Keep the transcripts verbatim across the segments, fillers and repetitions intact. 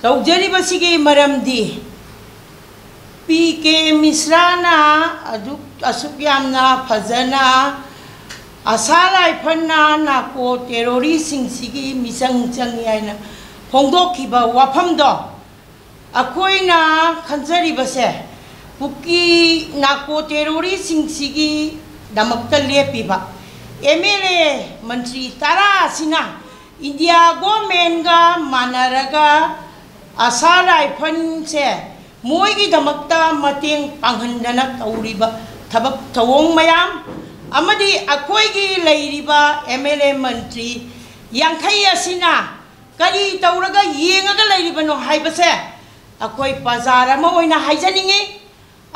ꯇꯧꯖꯔꯤꯕꯁꯤꯒꯤ ꯃꯔꯝꯗꯤ P K ꯃꯤꯁ꯭ꯔꯥꯅ ꯑꯗꯨꯛ ꯑꯁꯨꯛ ꯌꯥꯝꯅ ꯐꯖꯅ ꯑꯁꯥ ꯔꯥꯏꯐꯜꯅ ꯅꯥꯀꯣ ꯇꯦꯔꯣꯔꯤꯁꯁꯤꯡꯁꯤꯒꯤ ꯃꯤꯆꯪ ꯆꯪꯉꯤ ꯍꯥꯏꯅ ꯐꯣꯡꯗꯣꯛꯈꯤꯕ ꯋꯥꯐꯝꯗꯣ ꯑꯩꯈꯣꯏꯅ ꯈꯟꯖꯔꯤꯕꯁꯦ ꯀꯨꯀꯤ ꯅꯥꯀꯣ ꯇꯦꯔꯣꯔꯤꯁꯁꯤꯡꯁꯤꯒꯤꯗꯃꯛꯇ ꯂꯦꯞꯄꯤꯕ ꯑꯦꯝ ꯑꯦꯜ ꯑꯦ ꯃꯟꯇ꯭ꯔꯤ ꯇꯔꯥ ꯑꯁꯤꯅ ꯏꯟꯗꯤꯌꯥ ꯒꯣꯔꯃꯦꯟꯒ ꯃꯥꯟꯅꯔꯒ ꯑꯁꯥ ꯔꯥꯏꯐꯜꯁꯦ ꯃꯣꯏꯒꯤꯗꯃꯛꯇ ꯃꯇꯦꯡ ꯄꯥꯡꯍꯟꯗꯅ ꯇꯧꯔꯤꯕ ꯊꯕꯛ ꯊꯧꯑꯣꯡ ꯃꯌꯥꯝ ꯑꯃꯗꯤ ꯑꯩꯈꯣꯏꯒꯤ ꯂꯩꯔꯤꯕ ꯑꯦꯝ ꯑꯦꯜ ꯑꯦ ꯃꯟꯇ꯭ꯔꯤ ꯌꯥꯡꯈꯩ ꯑꯁꯤꯅ ꯀꯔꯤ ꯇꯧꯔꯒ ꯌꯦꯡꯉꯒ ꯂꯩꯔꯤꯕꯅꯣ ꯍꯥꯏꯕꯁꯦ ꯑꯩꯈꯣꯏ ꯄ꯭ꯔꯖꯥ ꯑꯃ ꯑꯣꯏꯅ ꯍꯥꯏꯖꯅꯤꯡꯉꯤ꯫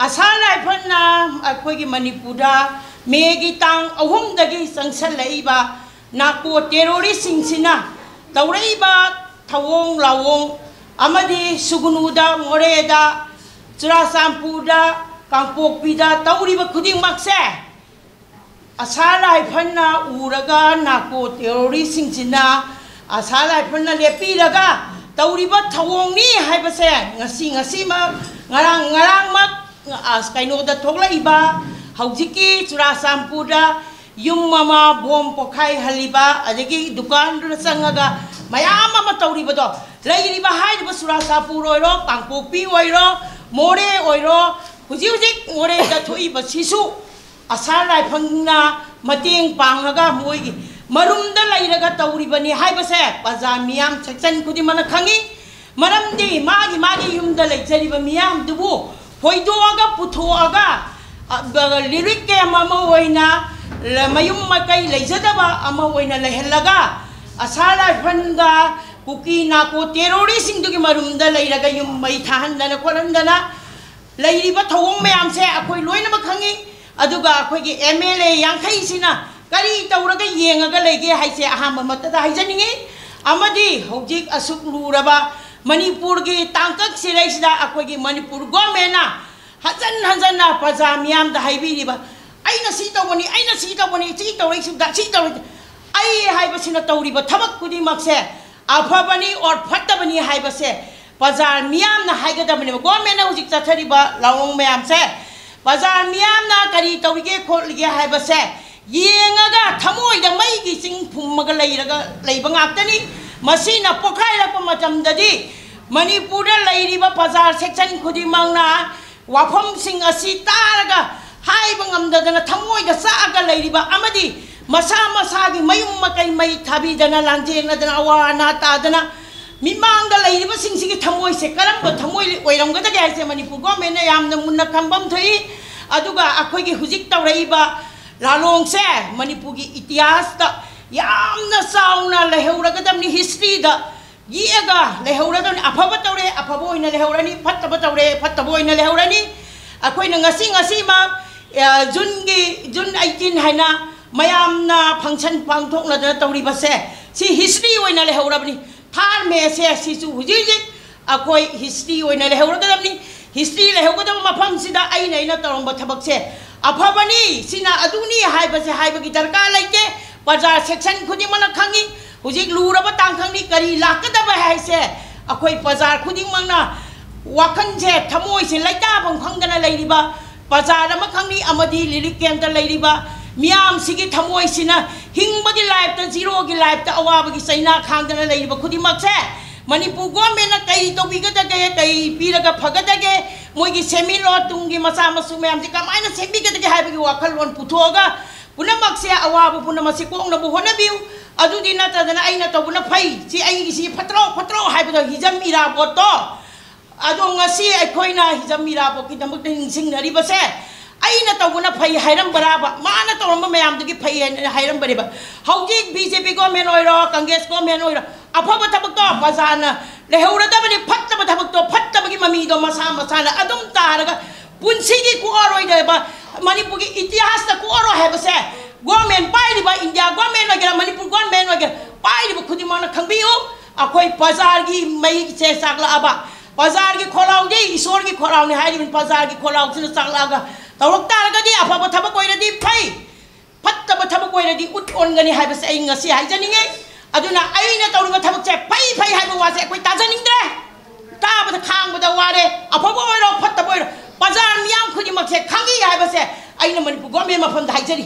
ꯑꯁꯥ ꯔꯥꯏꯐꯜꯅ ꯑꯩꯈꯣꯏꯒꯤ ꯃꯅꯤꯄꯨꯔꯗ ꯃꯦꯒꯤ ꯇꯥꯡ ꯑꯍꯨꯝꯗꯒꯤ ꯆꯪꯁꯜꯂꯛꯏꯕ ꯅꯥꯀꯣ ꯇꯦꯔꯣꯔꯤꯁꯁꯤꯡꯁꯤꯅ ꯇꯧꯔꯛꯏꯕ ꯊꯧꯑꯣꯡ ꯂꯥꯑꯣꯡ ꯑꯃꯗꯤ ꯁꯨꯒꯨꯅꯨꯗ, ꯃꯣꯔꯦꯗ, ꯆꯨꯔꯥꯆꯥꯟꯄꯨꯔꯗ, ꯀꯥꯡꯄꯣꯛꯄꯤꯗ ꯇꯧꯔꯤꯕ ꯈꯨꯗꯤꯡꯃꯛꯁꯦ ꯑꯁꯥ ꯔꯥꯏꯐꯜꯅ ꯎꯔꯒ ꯅꯥꯀꯣ ꯇꯦꯔꯣꯔꯤꯁꯁꯤꯡꯁꯤꯅ ꯑꯁꯥ ꯔꯥꯏꯐꯜꯅ ꯂꯦꯞꯄꯤꯔꯒ ꯇꯧꯔꯤꯕ ꯊꯧꯑꯣꯡꯅꯤ ꯍꯥꯏꯕꯁꯦ ꯉꯁꯤ ꯉꯁꯤꯃꯛ, ꯉꯔꯥꯡ ꯉꯔꯥꯡꯃꯛ, ꯑꯁ, ꯀꯩꯅꯣꯗ ꯊꯣꯛꯂꯛꯏꯕ ꯍꯧꯖꯤꯛꯀꯤ ꯆꯨꯔꯥꯆꯥꯟꯄꯨꯔꯗ ꯌꯨꯝ ꯑꯃ ꯕꯣꯝ ꯄꯣꯈꯥꯏꯍꯜꯂꯤꯕ, ꯑꯗꯒꯤ ꯗꯨꯀꯥꯟꯗꯨꯗ ꯆꯪꯉꯒ ꯃꯌꯥꯝ ꯑꯃ ꯇꯧꯔꯤꯕꯗꯣ, ꯂꯩꯔꯤꯕ ꯍꯥꯏꯔꯤꯕ ꯆꯨꯔꯥꯆꯥꯟꯄꯨꯔ ꯑꯣꯏꯔꯣ, ꯀꯥꯡꯄꯣꯛꯄꯤ ꯑꯣꯏꯔꯣ, ꯃꯣꯔꯦ ꯑꯣꯏꯔꯣ, ꯍꯧꯖꯤꯛ ꯍꯧꯖꯤꯛ ꯃꯣꯔꯦꯗ ꯊꯣꯛꯏꯕꯁꯤꯁꯨ ꯑꯁꯥ ꯔꯥꯏꯐꯜꯅ ꯃꯇꯦꯡ ꯄꯥꯡꯉꯒ ꯃꯣꯏꯒꯤ ꯃꯔꯨꯝꯗ ꯂꯩꯔꯒ ꯇꯧꯔꯤꯕꯅꯤ ꯍꯥꯏꯕꯁꯦ ꯄ꯭ꯔꯖꯥ ꯃꯤꯌꯥꯝ ꯁꯦꯛꯁꯟ ꯈꯨꯗꯤꯡꯃꯛꯅ ꯈꯪꯉꯤ꯫ ꯃꯔꯝꯗꯤ ꯃꯥꯒꯤ ꯃꯥꯒꯤ ꯌꯨꯝꯗ ꯂꯩꯖꯔꯤꯕ ꯃꯤꯌꯥꯝꯗꯨꯕꯨ ꯍꯣꯏꯗꯣꯛꯑꯒ ꯄꯨꯊꯣꯛꯑꯒ, ꯑ, ꯔꯤꯂꯤꯐ ꯀꯦꯝ ꯑꯃ ꯑꯣꯏꯅ, ꯂ-, ꯃꯌꯨꯝ ꯃꯀꯩ ꯂꯩꯖꯗꯕ ꯑꯃ ꯑꯣꯏꯅ ꯂꯩꯍꯜꯂꯒ ꯑꯁꯥ ꯔꯥꯏꯐꯜꯒ ꯀꯨꯀꯤ ꯅꯥꯀꯣ ꯇꯦꯔꯣꯔꯤꯁꯁꯤꯡꯗꯨꯒꯤ ꯃꯔꯨꯝꯗ ꯂꯩꯔꯒ ꯌꯨꯝ ꯃꯩ ꯊꯥꯍꯟꯗꯅ ꯈꯣꯠꯍꯟꯗꯅ ꯂꯩꯔꯤꯕ ꯊꯧꯑꯣꯡ ꯃꯌꯥꯝꯁꯦ ꯑꯩꯈꯣꯏ ꯂꯣꯏꯅꯃꯛ ꯈꯪꯉꯤ꯫ ꯑꯗꯨꯒ ꯑꯩꯈꯣꯏꯒꯤ ꯑꯦꯝ ꯑꯦꯜ ꯑꯦ ꯌꯥꯡꯈꯩꯁꯤꯅ ꯀꯔꯤ ꯇꯧꯔꯒ ꯌꯦꯡꯉꯒ ꯂꯩꯒꯦ ꯍꯥꯏꯁꯦ ꯑꯍꯥꯟꯕ ꯃꯛꯇꯗ ꯍꯥꯏꯖꯅꯤꯡꯉꯤ꯫ ꯑꯃꯗꯤ ꯍꯧꯖꯤꯛ ꯑꯁꯨꯛ ꯂꯨꯔꯕ ꯃꯅꯤꯄꯨꯔꯒꯤ ꯇꯥꯡꯀꯛ ꯁꯤꯔꯩꯁꯤꯗ ꯑꯩꯈꯣꯏꯒꯤ ꯃꯅꯤꯄꯨꯔ ꯒꯣꯔꯃꯦꯟꯅ ꯍꯟꯖꯟ ꯍꯟꯖꯟꯅ ꯄ꯭ꯔꯖꯥ ꯃꯤꯌꯥꯝꯗ ꯍꯥꯏꯕꯤꯔꯤꯕ, "ꯑꯩꯅ ꯁꯤ ꯇꯧꯕꯅꯤ, ꯑꯩꯅ ꯁꯤ ꯇꯧꯕꯅꯤ, ꯁꯤ ꯇꯧꯔꯛꯏꯁꯤꯗ ꯁꯤ ꯇꯧꯔꯛꯏ", ꯑꯩ ꯍꯥꯏꯕꯁꯤꯅ ꯇꯧꯔꯤꯕ ꯊꯕꯛ ꯈꯨꯗꯤꯡꯃꯛꯁꯦ ꯑꯐꯕꯅꯤ ꯑꯣꯔ ꯐꯠꯇꯕꯅꯤ ꯍꯥꯏꯕꯁꯦ ꯄ꯭ꯔꯖꯥ ꯃꯤꯌꯥꯝꯅ ꯍꯥꯏꯒꯗꯕꯅꯦꯕ꯫ ꯒꯣꯔꯃꯦꯟꯅ ꯍꯧꯖꯤꯛ ꯆꯠꯊꯔꯤꯕ ꯂꯥꯎꯑꯣꯡ ꯃꯌꯥꯝꯁꯦ ꯄ꯭ꯔꯖꯥ ꯃꯤꯌꯥꯝꯅ ꯀꯔꯤ ꯇꯧꯔꯤꯒꯦ ꯈꯣꯠꯂꯤꯒꯦ ꯍꯥꯏꯕꯁꯦ ꯌꯦꯡꯉꯒ ꯊꯃꯣꯏꯗ ꯃꯩꯒꯤ ꯆꯤꯡ ꯐꯨꯝꯃꯒ ꯂꯩꯔꯒ ꯂꯩꯕ ꯉꯥꯛꯇꯅꯤ꯫ ꯃꯁꯤꯅ ꯄꯣꯈꯥꯏꯔꯛꯄ ꯃꯇꯝꯗꯗꯤ ꯃꯅꯤꯄꯨꯔꯗ ꯂꯩꯔꯤꯕ ꯄ꯭ꯔꯖꯥ ꯁꯦꯛꯁꯟ ꯈꯨꯗꯤꯡꯃꯛꯅ ꯋꯥꯐꯝꯁꯤꯡ ꯑꯁꯤ ꯇꯥꯔꯒ ꯍꯥꯏꯕ ꯉꯝꯗꯗꯅ ꯊꯃꯣꯏꯗ ꯆꯥꯛꯑꯒ ꯂꯩꯔꯤꯕ ꯑꯃꯗꯤ ꯃꯁꯥ ꯃꯁꯥꯒꯤ ꯃꯌꯨꯝ ꯃꯀꯩ ꯃꯩ ꯊꯥꯕꯤꯗꯅ ꯂꯥꯟꯖꯦꯡꯅꯗꯅ ꯑꯋꯥ ꯑꯅꯥ ꯇꯥꯗꯅ ꯃꯤꯃꯥꯡꯗ ꯂꯩꯔꯤꯕꯁꯤꯡꯁꯤꯒꯤ ꯊꯃꯣꯏꯁꯦ ꯀꯔꯝꯕ ꯊꯃꯣꯏ ꯑꯣꯏꯔꯝꯒꯗꯒꯦ ꯍꯥꯏꯁꯦ ꯃꯅꯤꯄꯨꯔ ꯒꯣꯔꯃꯦꯟꯅ ꯌꯥꯝꯅ ꯃꯨꯟꯅ ꯈꯪꯐꯝ ꯊꯣꯛꯏ꯫ ꯑꯗꯨꯒ ꯑꯩꯈꯣꯏꯒꯤ ꯍꯧꯖꯤꯛ ꯇꯧꯔꯛꯏꯕ ꯂꯥꯂꯣꯡꯁꯦ ꯃꯅꯤꯄꯨꯔꯒꯤ ꯏꯇꯤꯍꯥꯁꯇ ꯌꯥꯝꯅ ꯆꯥꯎꯅ ꯂꯩꯍꯧꯔꯒꯗꯕꯅꯤ, ꯍꯤꯁꯇ꯭ꯔꯤꯗ ꯌꯦꯛꯑꯒ ꯂꯩꯍꯧꯔꯗꯕꯅꯤ꯫ ꯑꯐꯕ ꯇꯧꯔꯦ, ꯑꯐꯕ ꯑꯣꯏꯅ ꯂꯩꯍꯧꯔꯅꯤ, ꯐꯠꯇꯕ ꯇꯧꯔꯦ, ꯐꯠꯇꯕ ꯑꯣꯏꯅ ꯂꯩꯍꯧꯔꯅꯤ꯫ ꯑꯩꯈꯣꯏꯅ ꯉꯁꯤ ꯉꯁꯤꯃꯛ ꯑ, ꯖꯨꯟꯒꯤ ꯖꯨꯟ ꯑꯩꯠꯇꯤꯟ ꯍꯥꯏꯅ ꯃꯌꯥꯝꯅ ꯐꯪꯁꯟ ꯄꯥꯡꯊꯣꯛꯅꯗꯅ ꯇꯧꯔꯤꯕꯁꯦ ꯁꯤ ꯍꯤꯁꯇ꯭ꯔꯤ ꯑꯣꯏꯅ ꯂꯩꯍꯧꯔꯕꯅꯤ꯫ ꯊꯥꯔ ꯃꯦꯁꯦ ꯁꯤꯁꯨ ꯍꯧꯖꯤꯛ ꯍꯧꯖꯤꯛ ꯑꯩꯈꯣꯏ ꯍꯤꯁꯇ꯭ꯔꯤ ꯑꯣꯏꯅ ꯂꯩꯍꯧꯔꯒꯗꯕꯅꯤ꯫ ꯍꯤꯁꯇ꯭ꯔꯤ ꯂꯩꯍꯧꯒꯗꯕ ꯃꯐꯝꯁꯤꯗ ꯑꯩꯅ ꯑꯩꯅ ꯇꯧꯔꯝꯕ ꯊꯕꯛꯁꯦ ꯑꯐꯕꯅꯤ, ꯁꯤꯅ ꯑꯗꯨꯅꯤ ꯍꯥꯏꯕꯁꯦ ꯍꯥꯏꯕꯒꯤ ꯗꯔꯀꯥꯔ ꯂꯩꯇꯦ꯫ ꯄ꯭ꯔꯖꯥ ꯁꯦꯛꯁꯟ ꯈꯨꯗꯤꯡꯃꯛꯅ ꯈꯪꯉꯤ꯫ ꯍꯧꯖꯤꯛ ꯂꯨꯔꯕ ꯇꯥꯡꯀꯛꯅꯤ, ꯀꯔꯤ ꯂꯥꯛꯀꯗꯕ ꯍꯥꯏꯁꯦ ꯑꯩꯈꯣꯏ ꯄ꯭ꯔꯖꯥ ꯈꯨꯗꯤꯡꯃꯛꯅ ꯋꯥꯈꯜꯁꯦ, ꯊꯃꯣꯏꯁꯦ ꯂꯩꯇꯥꯐꯝ ꯈꯪꯗꯅ ꯂꯩꯔꯤꯕ ꯄ꯭ꯔꯖꯥ ꯑꯃꯈꯛꯅꯤ ꯑꯃꯗꯤ ꯔꯤꯂꯤꯐ ꯀꯦꯝꯞꯇ ꯂꯩꯔꯤꯕ ꯃꯤꯌꯥꯝꯁꯤꯒꯤ ꯊꯃꯣꯏꯁꯤꯅ ꯍꯤꯡꯕꯒꯤ ꯂꯥꯏꯐꯇ, ꯖꯤꯔꯣꯒꯤ ꯂꯥꯏꯐꯇ ꯑꯋꯥꯕꯒꯤ ꯆꯩꯅꯥ ꯈꯥꯡꯗꯅ ꯂꯩꯔꯤꯕ ꯈꯨꯗꯤꯡꯃꯛꯁꯦ ꯃꯅꯤꯄꯨꯔ ꯒꯣꯔꯃꯦꯟꯅ ꯀꯔꯤ ꯇꯧꯕꯤꯒꯗꯒꯦ, ꯀꯔꯤ ꯄꯤꯔꯒ ꯐꯒꯗꯒꯦ, ꯃꯣꯏꯒꯤ ꯁꯦꯟꯃꯤꯠꯂꯣꯟ ꯇꯨꯡꯒꯤ ꯃꯆꯥ ꯃꯁꯨ ꯃꯌꯥꯝꯁꯦ ꯀꯃꯥꯏꯅ ꯁꯦꯝꯕꯤꯒꯗꯒꯦ ꯍꯥꯏꯕꯒꯤ ꯋꯥꯈꯜꯂꯣꯟ ꯄꯨꯊꯣꯛꯑꯒ ꯄꯨꯝꯅꯃꯛꯁꯦ, ꯑꯋꯥꯕ ꯄꯨꯝꯅꯃꯛꯁꯦ ꯀꯣꯛꯅꯕ ꯍꯣꯠꯅꯕꯤꯌꯨ꯫ ꯑꯗꯨꯗꯤ ꯅꯠꯇꯗꯅ ꯑꯩꯅ ꯇꯧꯕꯅ ꯐꯩ, ꯁꯤ ꯑꯩꯒꯤꯁꯤ ꯐꯠꯇ꯭ꯔꯣ ꯐꯠꯇ꯭ꯔꯣ ꯍꯥꯏꯕꯗꯣ ꯍꯤꯖꯝ ꯏꯔꯥꯕꯣꯠꯇꯣ꯫ ꯑꯗꯣ ꯉꯁꯤ ꯑꯩꯈꯣꯏꯅ ꯍꯤꯖꯝ ꯏꯔꯥꯕꯣꯠꯀꯤꯗꯃꯛꯇ ꯅꯤꯡꯁꯤꯡꯅꯔꯤꯕꯁꯦ ꯑꯩꯅ ꯇꯧꯕꯅ ꯐꯩ ꯍꯥꯏꯔꯝꯕꯔꯥꯕ? ꯃꯥꯅ ꯇꯧꯔꯝꯕ ꯃꯌꯥꯝꯗꯨꯒꯤ ꯐꯩ ꯍꯥꯏꯅ ꯍꯥꯏꯔꯝꯕꯅꯦꯕ꯫ ꯍꯧꯖꯤꯛ ꯕꯤ ꯖꯦ ꯄꯤ ꯒꯣꯔꯃꯦꯟ ꯑꯣꯏꯔꯣ, ꯀꯪꯒ꯭ꯔꯦꯁ ꯒꯣꯔꯃꯦꯟ ꯑꯣꯏꯔꯣ, ꯑꯐꯕ ꯊꯕꯛꯇꯣ ꯄ꯭ꯔꯖꯥꯅ ꯂꯩꯍꯧꯔꯗꯕꯅꯤ, ꯐꯠꯇꯕ ꯊꯕꯛꯇꯣ ꯐꯠꯇꯕꯒꯤ ꯃꯃꯤꯗꯣ ꯃꯁꯥ ꯃꯁꯥꯅ ꯑꯗꯨꯝ ꯇꯥꯔꯒ ꯄꯨꯟꯁꯤꯒꯤ ꯀꯣꯛꯑꯔꯣꯏꯗꯕ, ꯃꯅꯤꯄꯨꯔꯒꯤ ꯏꯇꯤꯍꯥꯁꯇ ꯀꯣꯛꯑꯔꯣꯏ ꯍꯥꯏꯕꯁꯦ ꯒꯣꯔꯃꯦꯟ ꯄꯥꯏꯔꯤꯕ, ꯏꯟꯗꯤꯌꯥ ꯒꯣꯔꯃꯦꯟ ꯑꯣꯏꯒꯦꯔꯥ, ꯃꯅꯤꯄꯨꯔ ꯒꯣꯔꯃꯦꯟ ꯑꯣꯏꯒꯦꯔꯥ, ꯄꯥꯏꯔꯤꯕ ꯈꯨꯗꯤꯡꯃꯛꯅ ꯈꯪꯕꯤꯌꯨ꯫ ꯑꯩꯈꯣꯏ ꯄ꯭ꯔꯖꯥꯒꯤ ꯃꯩꯁꯦ ꯆꯥꯛꯂꯛꯑꯕ, ꯄ꯭ꯔꯖꯥꯒꯤ ꯈꯣꯜꯂꯥꯎꯗꯤ ꯏꯁꯣꯔꯒꯤ ꯈꯣꯜꯂꯥꯎꯅꯤ ꯍꯥꯏꯔꯤꯕꯅꯤ꯫ ꯄ꯭ꯔꯖꯥꯒꯤ ꯈꯣꯜꯂꯥꯎꯁꯤꯅ ꯆꯥꯛꯂꯛꯑꯒ ꯇꯧꯔꯛ ꯇꯥꯔꯒꯗꯤ ꯑꯐꯕ ꯊꯕꯛ ꯑꯣꯏꯔꯗꯤ ꯐꯩ, ꯐꯠꯇꯕ ꯊꯕꯛ ꯑꯣꯏꯔꯗꯤ ꯎꯠ ꯑꯣꯟꯒꯅꯤ ꯍꯥꯏꯕꯁꯦ ꯑꯩ ꯉꯁꯤ ꯍꯥꯏꯖꯅꯤꯡꯉꯤ꯫ ꯑꯗꯨꯅ ꯑꯩꯅ ꯇꯧꯔꯤꯕ ꯊꯕꯛꯁꯦ ꯐꯩ ꯐꯩ ꯍꯥꯏꯕ ꯋꯥꯁꯦ ꯑꯩꯈꯣꯏ ꯇꯥꯖꯅꯤꯡꯗ꯭ꯔꯦ꯫ ꯌꯥꯔꯦ, ꯑꯐꯕ ꯑꯣꯏꯔꯣ ꯐꯠꯇꯕ ꯑꯣꯏꯔꯣ, ꯄ꯭ꯔꯖꯥ ꯃꯤꯌꯥꯝ ꯈꯨꯗꯤꯡꯃꯛꯁꯦ ꯈꯪꯉꯤ ꯍꯥꯏꯕꯁꯦ ꯑꯩꯅ ꯃꯅꯤꯄꯨꯔ ꯒꯣꯔꯃꯦꯟ ꯃꯐꯝꯗ ꯍꯥꯏꯖꯔꯤ꯫